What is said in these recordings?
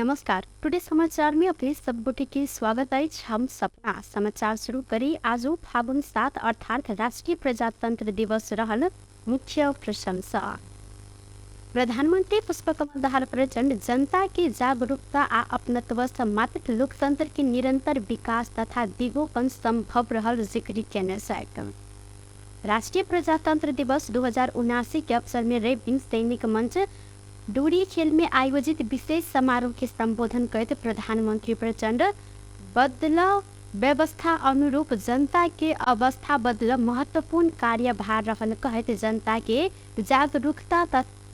नमस्कार, टुडे समाचार में अपने सब गोटे के स्वागत अछि। हम सपना समाचार शुरू करी। आज फागुन 7 अर्थात राष्ट्रीय प्रजातंत्र दिवस रहल मुख्य प्रशंसा। प्रधानमंत्री पुष्पकमल दाहाल प्रचण्ड जनता के जागरूकता आ अपनत्व सँ मात्र लोकतंत्र के निरंतर विकास तथा दिगोपन संभव रहल जिक्र केने छथि। राष्ट्रीय प्रजातंत्र दिवस 2079 के अवसर में रवि दिन सैनिक मंच डोरी खेल में आयोजित विशेष समारोह के संबोधन करैत प्रधानमंत्री प्रचण्ड बदलाव व्यवस्था अनुरूप जनता के अवस्था बदल महत्वपूर्ण कार्यभार रहल कहैत जनता के जागरूकता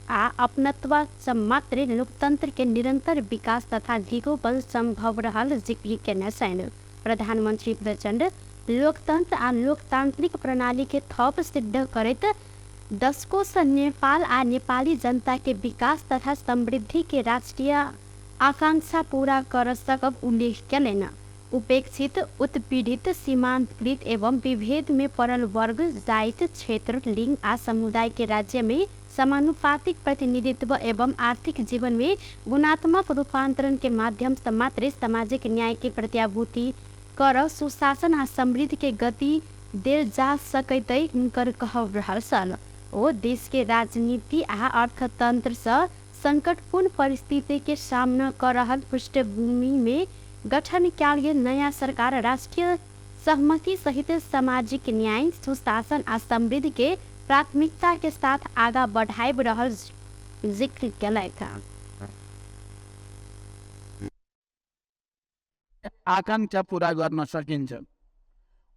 आ अपनत्व सँ मात्रे लोकतंत्र के निरंतर विकास तथा दिगोपन संभव रहल जिक्र केने छनि। प्रधानमंत्री प्रचण्ड लोकतंत्र आ लोकतांत्रिक प्रणाली के थप सिद्ध करैत दशकों सँ नेपाल आ नेपाली जनता के विकास तथा समृद्धि के राष्ट्रिय आकांक्षा पूरा कर सकब उल्लेख केलनि। उपेक्षित, उत्पीड़ित, सीमांतकृत एवं विभेद में पड़ल वर्ग, जाइत, क्षेत्र, लिंग आ समुदाय के राज्य में समानुपातिक प्रतिनिधित्व एवं आर्थिक जीवन में गुणात्मक रूपांतरण के माध्यम सँ मात्रे सामाजिक न्याय के प्रत्याभूति कर सुशासन आ समृद्धि के गति देल जा सकैत हुनकर कहब रहल छल। ओ देश के राजनीति आ अर्थतंत्र सँ संकटपूर्ण परिस्थिति के सामना क रहल पृष्ठभूमि में गठन कयल गेल नयाँ सरकार राष्ट्रीय सहमति सहित सामाजिक न्याय, सुशासन आ समृद्धि के प्राथमिकता के साथ आगा बढ़ाबि रहल जिक्र केलथि। आकांक्षा पूरा गर्न सकिन्छ।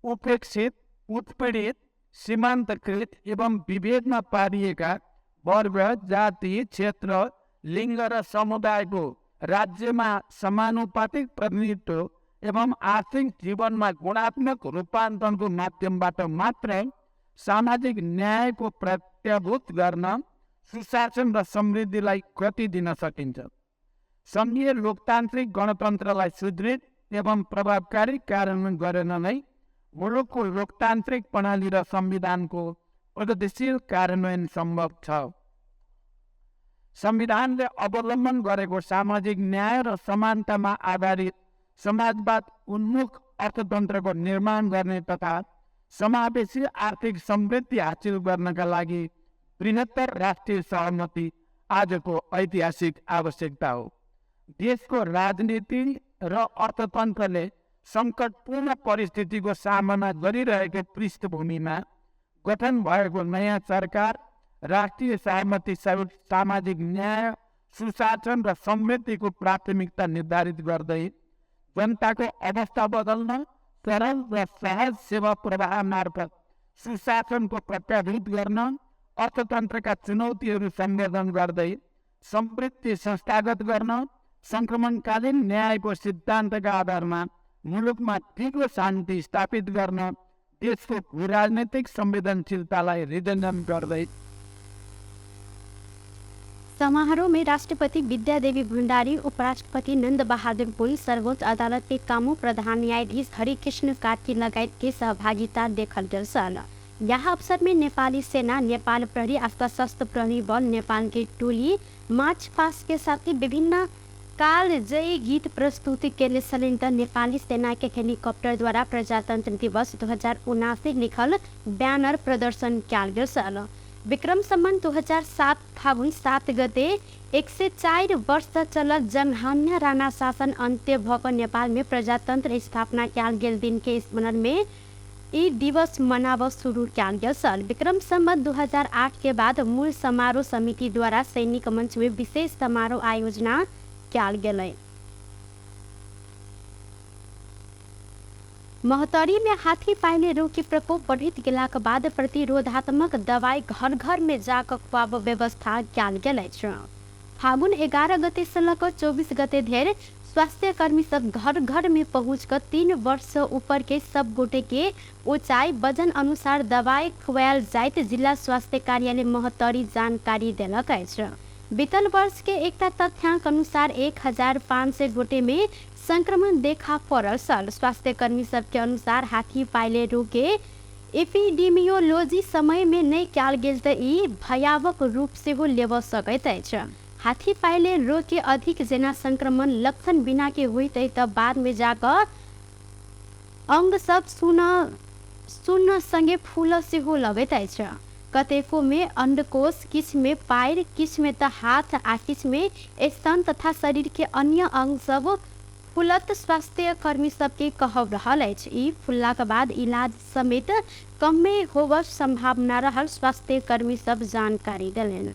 उपेक्षित, उत्पीडित, सीमान्तकृत एवं विभेदमा पारिएका वर्ग, जाति, क्षेत्र, लिङ्ग र समुदायको राज्यमा समानुपातिक प्रतिनिधित्व एवं आर्थिक जीवनमा गुणात्मक रूपान्तरणको माध्यमबाट मात्र सामाजिक न्यायको प्रत्याभूत गर्न सुशासन र समृद्धिलाई गति दिन सकिन्छ। सङ्घीय लोकतान्त्रिक गणतन्त्रलाई सुदृढ एवं प्रभावकारी कार्यान्वयन गरेर नै मुलुकको लोकतान्त्रिक प्रणाली र संविधानको प्रगतिशील कार्यान्वयन सम्भव छ। संविधानले अवलम्बन गरेको सामाजिक न्याय र समानतामा आधारित समाजवाद उन्मुख अर्थतन्त्रको निर्माण गर्ने तथा समावेशी आर्थिक समृद्धि हासिल गर्नका लागि बृहत्तर राष्ट्रिय सहमति आजको ऐतिहासिक आवश्यकता हो। देशको राजनीति र अर्थतन्त्रले सङ्कटपूर्ण परिस्थितिको सामना गरिरहेको पृष्ठभूमिमा गठन भएको नयाँ सरकार राष्ट्रिय सहमति सामाजिक न्याय, सुशासन र समृद्धिको प्राथमिकता निर्धारित गर्दै जनताको अवस्था बदल्न, सरल र सहज सेवा प्रवाह मार्फत सुशासनको प्रत्याभूत गर्न, अर्थतन्त्रका चुनौतीहरू सम्बोधन गर्दै समृद्धि संस्थागत गर्न, सङ्क्रमणकालीन न्यायको सिद्धान्तका आधारमा मुलुकमा दिगो शान्ति स्थापित गर्न, देशको भूराजनैतिक संवेदनशीलतालाई हृदयङ्गम गर्दै समारोह में राष्ट्रपति विद्यादेवी भण्डारी, उपराष्ट्रपति नंद बहादुर पुन, सर्वोच्च अदालत के कामू प्रधान न्यायाधीश हरिकृष्ण कार्की लगायत के सहभागिता देखल गेल छल। यह अवसर में नेपाली सेना, नेपाल प्रहरी आ सशस्त्र प्रहरी बल नेपाल के टोली मार्च पास्ट के साथ ही विभिन्न कालजयी गीत प्रस्तुति केने छलनि त नेपाली सेना के हेलीकॉप्टर द्वारा प्रजातंत्र दिवस 2079 लिखल बैनर प्रदर्शन कयल गेल छल। विक्रम संवत 2007 फागुन 7 गते 104 वर्ष चलल जंगहान्य राणा शासन अन्त्य भ क नेपाल में प्रजातंत्र स्थापना कयल गेल दिन के स्मरण में ई दिवस मनाब शुरू कयल गेल छल। विक्रम संवत 2008 के बाद मूल समारोह समिति द्वारा सैनिक मंच में विशेष समारोह आयोजना कयल गेलै। महोत्तरी में हाथी पाइने रोग के प्रकोप बढ़ैत गेलाक बाद प्रतिरोधात्मक दवाई घर घर में जाक खुआब व्यवस्था कयल गेल अछि। फागुन 11 गते से लऽ कऽ 24 गते धरि स्वास्थ्यकर्मी सब घर घर में पहुँच कऽ 3 वर्ष ऊपर के सब गोटे के ऊंचाई वजन अनुसार दवाई खुआयल जाइत जिला स्वास्थ्य कार्यालय महोत्तरी जानकारी देलक अछि। बीतल वर्ष के एकटा तथ्यांक अनुसार 1500 गोटे में संक्रमण देखा पड़ल छल। स्वास्थ्यकर्मी सबके अनुसार हाथी पाइले रोग के एपिडेमियोलॉजी समय में नहि कयल गेल तऽ ई भयावह रूप सेहो लेबऽ सकैत अछि। हाथी पाइले रोग के अधिक जेना संक्रमण लक्षण बिना के होइत त बाद में जाकऽ अंग सब सुन्न संगे फूल सेहो लगैत अछि। कतेको में अंडकोश, किछ में पाएर, किछ में त हाथ आ किछ में स्तन तथा शरीर के अन्य अंग सब फुलत स्वास्थ्य कर्मी सबके कहब रहल अछि। ई फुललाक बाद इलाज समेत कमे होब संभावना रहल स्वास्थ्य कर्मी सब जानकारी देलनि।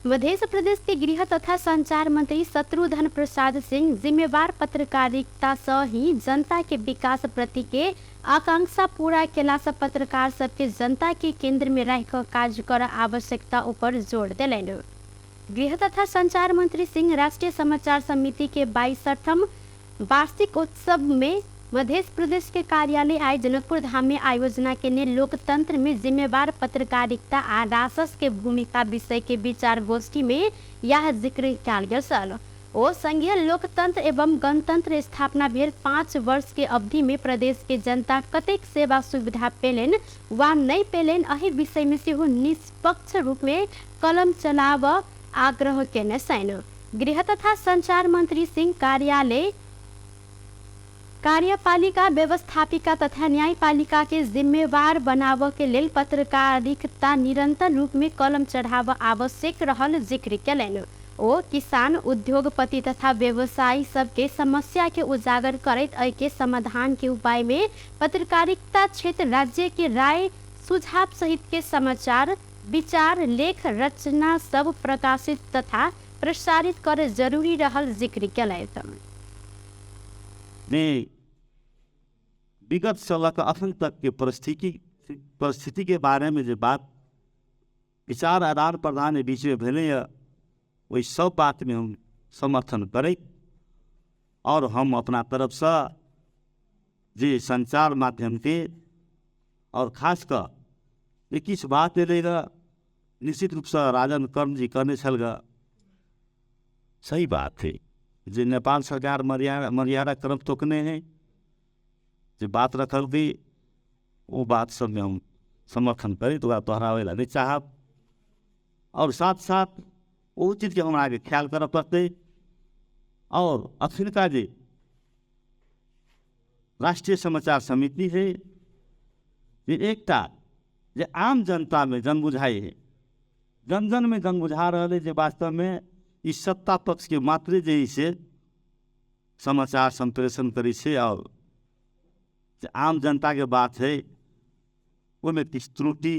मध्य प्रदेश के गृह तथा संचार मंत्री शत्रुघ्न प्रसाद सिंह जिम्मेवार पत्रकारिता से ही जनता के विकास प्रति के आकांक्षा पूरा केला से पत्रकार सबके जनता के केंद्र में रह कर कार्य कर आवश्यकता ऊपर जोर देलनि। गृह तथा संचार मंत्री सिंह राष्ट्रीय समाचार समिति के 62ठम वार्षिक उत्सव में मध्य प्रदेश के कार्यालय आइ जनकपुर धाम में आयोजना केने लोकतंत्र में जिम्मेवार पत्रकारिता आ रासस के भूमिका विषय के विचार गोष्ठी में यह जिक्र कयल गेल छल। ओ संघीय लोकतंत्र एवं गणतंत्र स्थापना भेल 5 वर्ष के अवधि में प्रदेश के जनता कतेक सेवा सुविधा पेलेन वा नहीं पेलेन एहि विषय में सेहो निष्पक्ष रूप में कलम चलाब आग्रह केने छनि। गृह तथा संचार मंत्री सिंह कार्यालय कार्यपालिका व्यवस्थापिका तथा न्यायपालिका के जिम्मेवार बनाव के लेल पत्रकारिता निरंतर रूप में कलम चढ़ाव आवश्यक रहल जिक्र केलनि। ओ किसान, उद्योगपति तथा व्यवसायी सबके समस्या के उजागर करैत एहि के समाधान के उपाय में पत्रकारिता क्षेत्र राज्य के राय सुझाव सहित के समाचार, विचार, लेख, रचना सब प्रकाशित तथा प्रसारित करे जरूरी रहल जिक्र केलथि। ने विगत से लऽ अखन तक के परिस्थिति के बारे में जो बात विचार आदान प्रदान बीच में भेलैए ओहि सब बात में हम समर्थन करैत और हम अपना तरफ से जे संचार माध्यम के और खास कऽ जे किछु बात एलै रऽ निश्चित रूपसँ राजन कर्ण जी कहने छल ग, सही बात है जे नेपाल सरकार मर्यादा क्रम तोकने है, जे बात रखल गई वो बात सब में हम समर्थन करैत ओकरा दोहराबै ला नहीं चाहब। और साथ साथ ओहू चीजके हमरा आगे ख्याल करऽ पड़तै। और अखिनका जे राष्ट्रीय समाचार समिति है जे एकटा जे आम जनतामे जन बुझाइ है, जन जन में जन बुझा रहल है जे वास्तवमे ई सत्ता पक्ष के मात्रे जे है से समाचार संप्रेषण करै छै और जे आम जनता के बात है ओहिमे किछु त्रुटि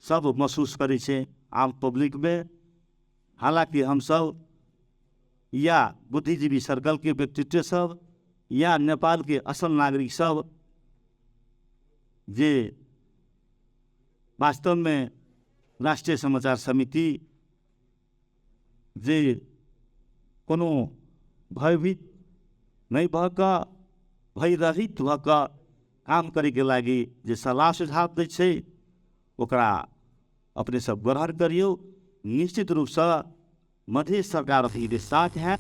सब महसूस करै छै आम पब्लिकमे। हालाँकि हमसब या बुद्धिजीवी सर्कल के व्यक्तित्व सब या नेपाल के असल नागरिक सब जे वास्तवमे राष्ट्रीय समाचार समिति जे कोनो भयभीत नहि भऽ कऽ भयरहित भऽ कऽ काम करैके लागि जे सलाह सुझाव दै छै ओकरा अपने सब ग्रहण करियौ। निश्चित रूपसँ मधेश सरकार अथी साथ है।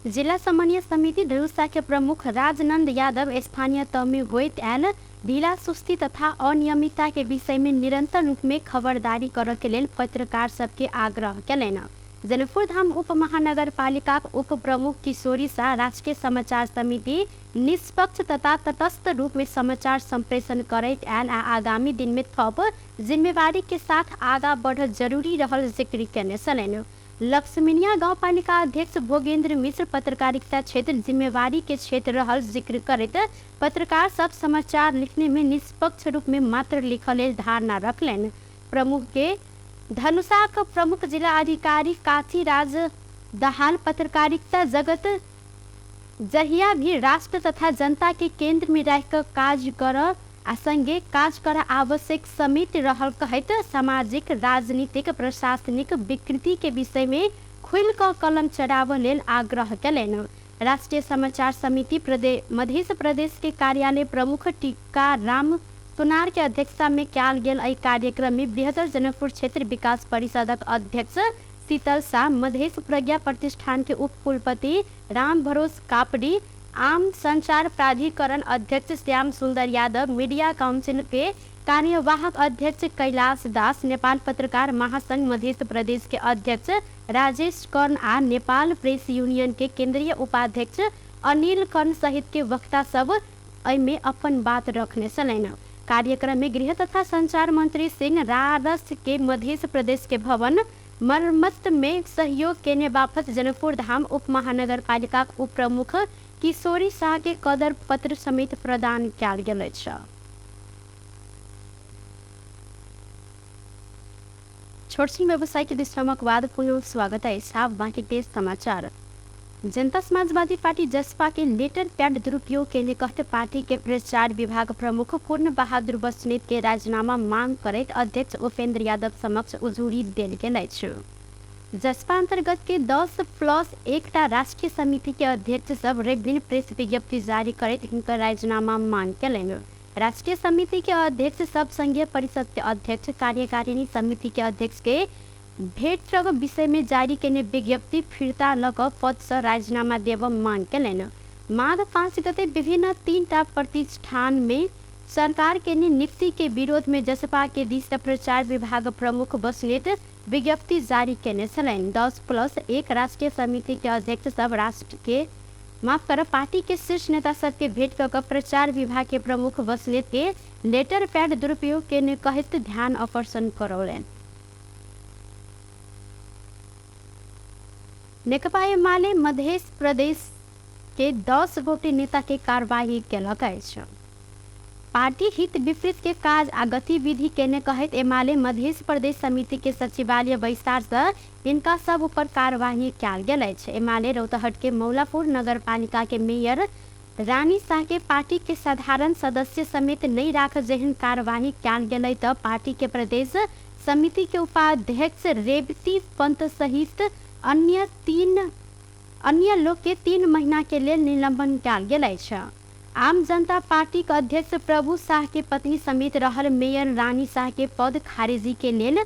जिला समन्वय समिति धनुषा के प्रमुख राजनंद यादव स्थानीय तह में होइत आयल ढिला सुस्ती तथा अनियमितता के विषय में निरंतर रूप में खबरदारी करऽ के लेल पत्रकार सबके आग्रह केलनि। जनकपुर धाम उप महानगरपालिका उप प्रमुख किशोरी शाह राष्ट्रीय समाचार समिति निष्पक्ष तथा तटस्थ रूप में समाचार संप्रेषण करैत आयल आ आगामी दिन में थप जिम्मेवारी के साथ आगा बढ़ जरूरी रहल जिक्र केने छलनि। लक्ष्मीनिया गाउँपालिका अध्यक्ष भोगेन्द्र मिश्र पत्रकारिता क्षेत्र जिम्मेवारी के क्षेत्र रहल जिक्र करैत पत्रकार सब समाचार लिखने में निष्पक्ष रूप में मात्र लिखल धारणा रखलनि। प्रमुख के धनुषाक प्रमुख जिला अधिकारी काशीराज दहाल पत्रकारिता जगत जहिया भी राष्ट्र तथा जनता के केंद्र में रह कर कार्य कर आ संगे काज कर आवश्यक समिति रहल कहैत सामाजिक, राजनीतिक, प्रशासनिक विकृति के विषय में खुल कऽ कलम चढ़ाबऽ लेल आग्रह केलनि। राष्ट्रीय समाचार समिति मध्य प्रदेश के कार्यालय प्रमुख टीका राम सोनार के अध्यक्षता में कयल गेल एहि कार्यक्रम में बृहत्तर जनकपुर क्षेत्र विकास परिषदक अध्यक्ष शीतल शाह, मधेश प्रज्ञा प्रतिष्ठान के उप कुलपति राम भरोस कापड़ी, आम संचार प्राधिकरण अध्यक्ष श्याम सुन्दर यादव, मीडिया काउंसिल के कार्यवाहक अध्यक्ष कैलाश दास, नेपाल पत्रकार महासंघ मध्य प्रदेश के अध्यक्ष राजेश कर्ण आ नेपाल प्रेस यूनियन के केंद्रीय उपाध्यक्ष अनिल कर्ण सहित के वक्ता सब एहिमे अपन बात रखने छलनि। कार्यक्रम में गृह तथा संचार मंत्री सिंह रारस के मध्य प्रदेश के भवन मरम्मत में सहयोग केने बापत जनकपुर धाम उप महानगरपालिका उप प्रमुख किशोरी शाह के कदर पत्र समेत प्रदान कयल गेल अछि। छोटछिन व्यवसाय के विश्रामक बाद पुनः स्वागत है साफ बाकी के समाचार। जनता समाजवादी पार्टी जसपा के लेटर पैड दुरुपयोग के लिए कहते पार्टी के प्रचार विभाग प्रमुख पूर्ण बहादुर बस्नेत के राजीनामा मांग करैत अध्यक्ष उपेंद्र यादव समक्ष उजूरी देल गेल अछि। जसपा अंतर्गत के 10+1 राष्ट्रीय समिति के अध्यक्ष सब रविदिन प्रेस विज्ञप्ति जारी करैत हिनकर राजीनामा मांग केलनि। राष्ट्रीय समिति के अध्यक्ष सब संघीय परिषद के अध्यक्ष कार्यकारिणी समिति के अध्यक्ष के भेट विषय में जारी केने विज्ञप्ति फिर्ता ल क पद से राजीनामा देब मांग केलनि। माघ 5 गते विभिन्न 3 प्रतिष्ठान में सरकार के नियुक्ति के विरोध में जसपा के दिस प्रचार विभाग प्रमुख बस्नेत विज्ञप्ति जारी केने छलनि। 10+1 राष्ट्रीय समिति के अध्यक्ष सब राष्ट्र के माफ कर पार्टी के शीर्ष नेता सबके भेंट क प्रचार विभाग के प्रमुख बस्नेत के लेटर पैड दुरुपयोग केने कहैत ध्यान आकर्षण करौलनि। नेकपा एमाले मध्य प्रदेश के 10 गोटे नेता के कार्रवाई केलक अछि। पार्टी हित विपरीत के काज आ गतिविधि केने कहैत एमाले मध्य प्रदेश समिति के सचिवालय बैसार से इनका सब ऊपर कार्रवाई कयल गेल अछि। एमाले रौतहट के मौलापुर नगरपालिका के मेयर रानी शाह के पार्टी के साधारण सदस्य समेत नहीं राख जेहन कार्रवाई कयल गेलै त पार्टी के प्रदेश समिति के उपाध्यक्ष रेवती पंत सहित अन्य लोग के 3 महीना के लेल निलंबन कयल गेल अछि। आम जनता पार्टी के अध्यक्ष प्रभु शाह के पत्नी समेत रहल मेयर रानी शाह के पद खारिजी के लेल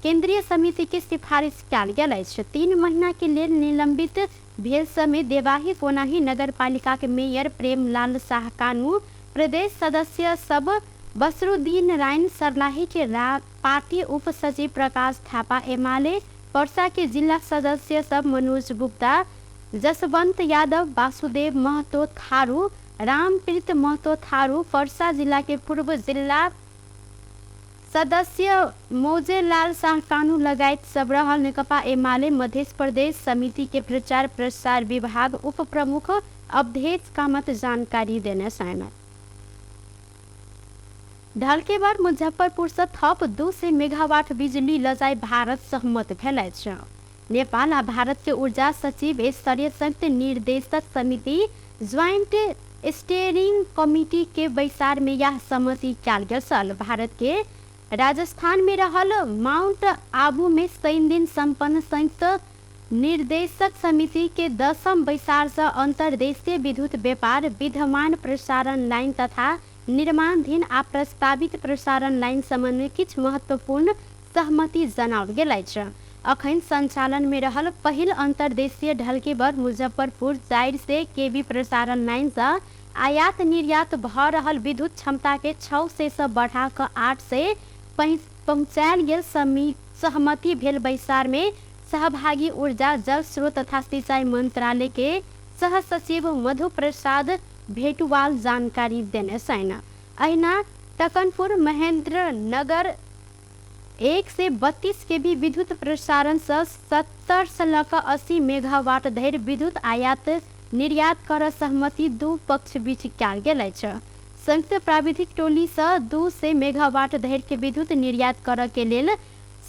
केंद्रीय समिति के सिफारिश कयल गेल अछि। 3 महीना के लेल निलंबित भेल समय देवाही कोनाही नगरपालिका के मेयर प्रेमलाल शाह कानू, प्रदेश सदस्य सब बसरुद्दीन राइन सर्लाही के पार्टी उप सचिव प्रकाश थापा, एमाले पर्सा के जिला सदस्य सब मनोज गुप्ता, जसवंत यादव, वासुदेव महतो थारू, रामप्रीत महतो थारू, पर्सा जिला के पूर्व जिला सदस्य मौजेलाल शाह कानू लगायत सब रहल नेकपा एमाले मध्य प्रदेश समिति के प्रचार प्रसार विभाग उप प्रमुख अवधेश कामत जानकारी देने छन्। ढल्केबार मुजफ्फरपुर से थप 200 मेगावाट बिजुली लजाई भारत सहमत भेल अछि। नेपाल आ भारत के ऊर्जा सचिव स्तरीय संयुक्त निर्देशक समिति ज्वाइंट स्टीयरिंग कमिटी के बैसार में यह सहमति कयल गेल छल। भारत के राजस्थान में रहल माउंट आबू में शनि दिन सम्पन्न संयुक्त निर्देशक समिति के 10म बैसार से अंतर्देशीय विद्युत व्यापार, विद्यमान प्रसारण लाइन तथा निर्माणाधीन आ प्रस्तावित प्रसारण लाइन सम्बन्ध किछु महत्वपूर्ण सहमति जनाओल गेल अछि। अखन संचालन में रहल पहिल अंतर्देशीय ढल्केबर मुजफ्फरपुर 400 केवी प्रसारण लाइन से आयात निर्यात भ रहल विद्युत क्षमता के 600 से बढ़ा क 800 पहुँचायल गेल सहमति भेल बैसार में सहभागी ऊर्जा जल स्रोत तथा सिंचाई मंत्रालय के सहसचिव मधु प्रसाद भेटुवाल जानकारी देने छन्। अहिना टकनपुर महेंद्र नगर 132 केवी विद्युत प्रसारण से 70 से लऽ कऽ 80 मेगावाट धरि विद्युत आयात निर्यात कर सहमति दू पक्ष बीच कयल गेल अछि। संयुक्त प्राविधिक टोली से 200 मेगावाट धरि के विद्युत निर्यात करऽ के लेल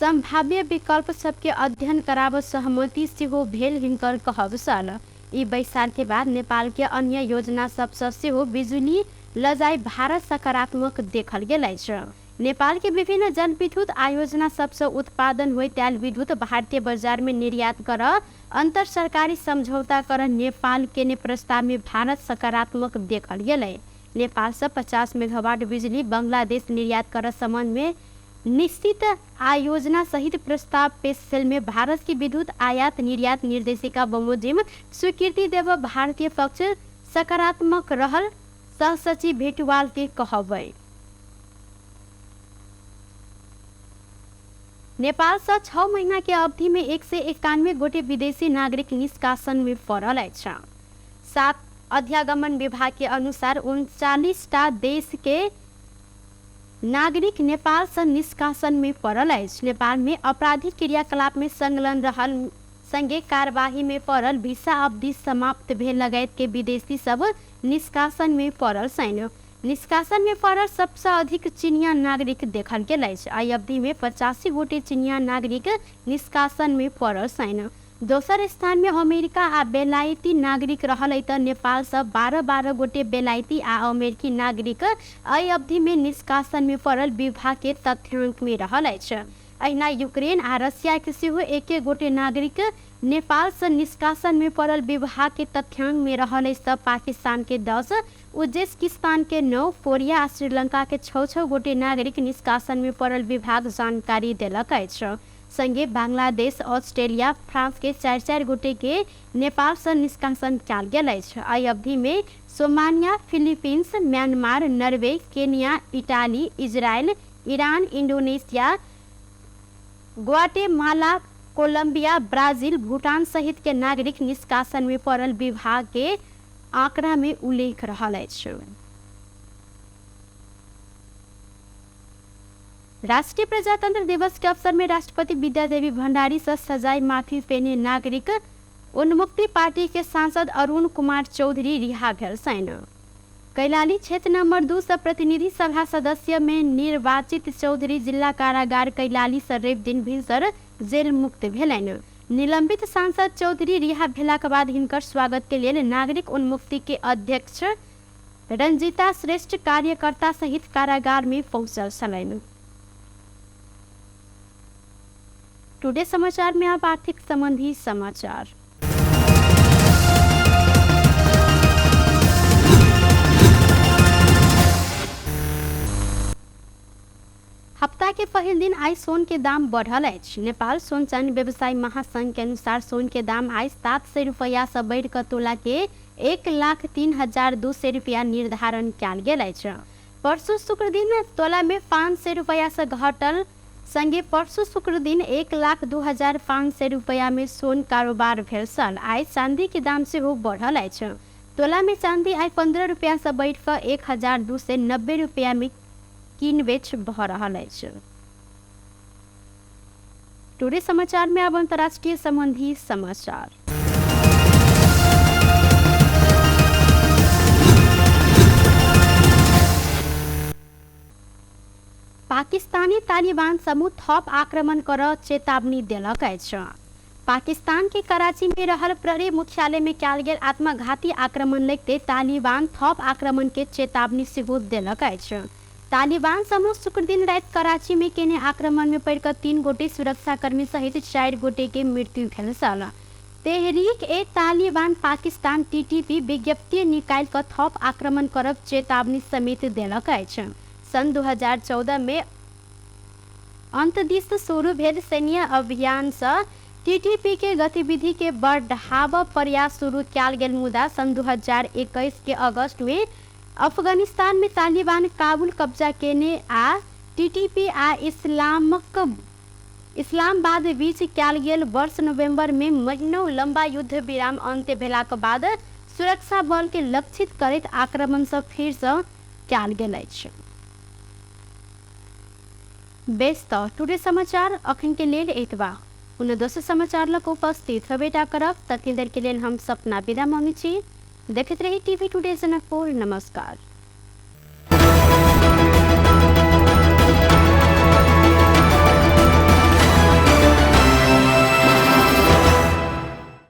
संभाव्य विकल्प सबके अध्ययन कराब सहमति सेहो भेल हिनकर कहब छल। ई बैसार के बाद नेपाल के अन्य योजना सबसँ सेहो बिजुली लजाई भारत सकारात्मक देखल गेल अछि। नेपाल के विभिन्न जलविद्युत आयोजना सबसँ उत्पादन होइत आयल विद्युत भारतीय बजार में निर्यात कर अंतर सरकारी समझौता कर नेपाल के प्रस्ताव में भारत सकारात्मक देखल गेलै। नेपाल से 50 मेगावाट बिजली बांग्लादेश निर्यात कर संबंध में निश्चित आयोजना सहित प्रस्ताव पेश में भारत की विद्युत आयात निर्यात निर्देशिका बमोजिम स्वीकृति देव भारतीय पक्ष सकारात्मक रहल सहसचिव भेटवाल के कहबै। नेपाल से 6 महीना के अवधि में 191 गोटे विदेशी नागरिक निष्कासन में पड़ल अछि। 7 अध्यागमन विभाग के अनुसार 39 टा देश के नागरिक नेपाल से निष्कासन में पड़ल अछि। नेपाल में आपराधिक क्रियाकलाप में संलग्न रहल संगे कार्यवाही में पड़ल वीसा अवधि समाप्त भेल लगायत के विदेशी सब निष्कासन में पड़ल सैन्य निष्कासन में पड़ल सबसे अधिक चिनिया नागरिक देखल गेल अछि। एहि अवधि में 85 गोटे चिनिया नागरिक निष्कासन में पड़ल सैन्य। दोसर स्थान में अमेरिका आ बेलायती नागरिक रहल अछि त नेपाल से 12-12 गोटे बेलायती आ अमेरिकी नागरिक एहि अवधि में निष्कासन में पड़ल विभाग के तथ्यांक में रहल अछि। अहिना यूक्रेन आ रसिया के सेहो 1-1 गोटे नागरिक नेपाल से निष्कासन में पड़ल विभाग के तथ्यांक में रहल अछि त पाकिस्तान के 10, उज्बेकिस्तान के 9, कोरिया आ श्रीलंका के 6-6 गोटे नागरिक निष्कासन में पड़ल विभाग जानकारी देलक अछि। संगे बांग्लादेश, ऑस्ट्रेलिया, फ्रांस के 4-4 गोटे के नेपाल से निष्कासन कयल गेल अछि। एहि अवधि में Somalia, Philippines, Myanmar, Norway, Kenya, Italy, Israel, Iran, Indonesia, Guatemala, Colombia, Brazil, Bhutan सहित के नागरिक निष्कासन में पड़ल विभाग के आंकड़ा में उल्लेख रहल अछि। राष्ट्रीय प्रजातंत्र दिवस के अवसर में राष्ट्रपति विद्यादेवी भंडारी से सजाय माफी पेने नागरिक उन्मुक्ति पार्टी के सांसद अरुण कुमार चौधरी रिहा भेल सैन। कैलाली क्षेत्र नंबर 2 से प्रतिनिधि सभा सदस्य में निर्वाचित चौधरी जिला कारागार कैलाली से रवि दिन भिनसर जेल मुक्त भेलनि। निलंबित सांसद चौधरी रिहा भेलाक बाद हिनकर स्वागत के लेल नागरिक उन्मुक्ति के अध्यक्ष रंजीता श्रेष्ठ कार्यकर्ता सहित कारागार में पहुंचल छलनि। टुडे समाचार में अब आर्थिक संबंधी समाचार। हफ्ता के पहिल दिन आइ सोन के दाम बढ़ल अछि। नेपाल सोन चानी व्यवसायी महासंघ के अनुसार सोन के दाम आइ 700 रुपया से बढ़ि कऽ तोला के 1,03,200 रुपया निर्धारण कयल गेल अछि। परसू शुक्र दिन तोला में 500 रुपया से घटल संगे परसू शुक्र दिन 1,02,500 रुपया में सोन कारोबार भेल छल। आइ चांदी के दाम सेहो बढ़ल अछि। तोला में चांदी आइ 15 रुपया से बढ़ि कऽ 1,290 रुपया में कीन बेच भऽ रहल अछि। टुडे समाचार में अब अंतर्राष्ट्रीय संबंधी समाचार। पाकिस्तानी तालिबान समूह थप आक्रमण कर चेतावनी देलक अछि। पाकिस्तान के कराची में रहल प्रहरी मुख्यालय में कयल गेल आत्मघाती आक्रमण लगिते तालिबान थप आक्रमण के चेतावनी सेहो देलक अछि। तालिबान समूह शुक्र दिन राति कराची में केने आक्रमण में पड़ि कऽ 3 गोटे सुरक्षाकर्मी सहित 4 गोटे के मृत्यु भेल छल। तेहरीक ए तालिबान पाकिस्तान टीटीपी विज्ञप्ति निकालि कऽ थप आक्रमण करब चेतावनी समेत देलक अछि। सन् 2014 में अंत दिस शुरू भेल सैन्य अभियान से टीटीपी के गतिविधि के बढ़ाव प्रयास शुरू कयल गेल, मुदा सन् 2021 के अगस्त में अफगानिस्तान में तालिबान काबुल कब्जा केने आ टीटीपी आ इस्लामाबाद बीच कयल गेल वर्ष नवंबर में महीनों लंबा युद्ध विराम अंत्य भेलाक बाद सुरक्षा बल के लक्षित करैत आक्रमण से फिर से कयल गेल अछि। बेस त टुडे समाचार अखन के लेल एतबा। पुनः दोसर समाचार लग उपस्थित होबेटा करब, तखन देर के लेल हम सपना विदा मांगै छी। देखैत रही टीवी टुडे जनकपुर। नमस्कार।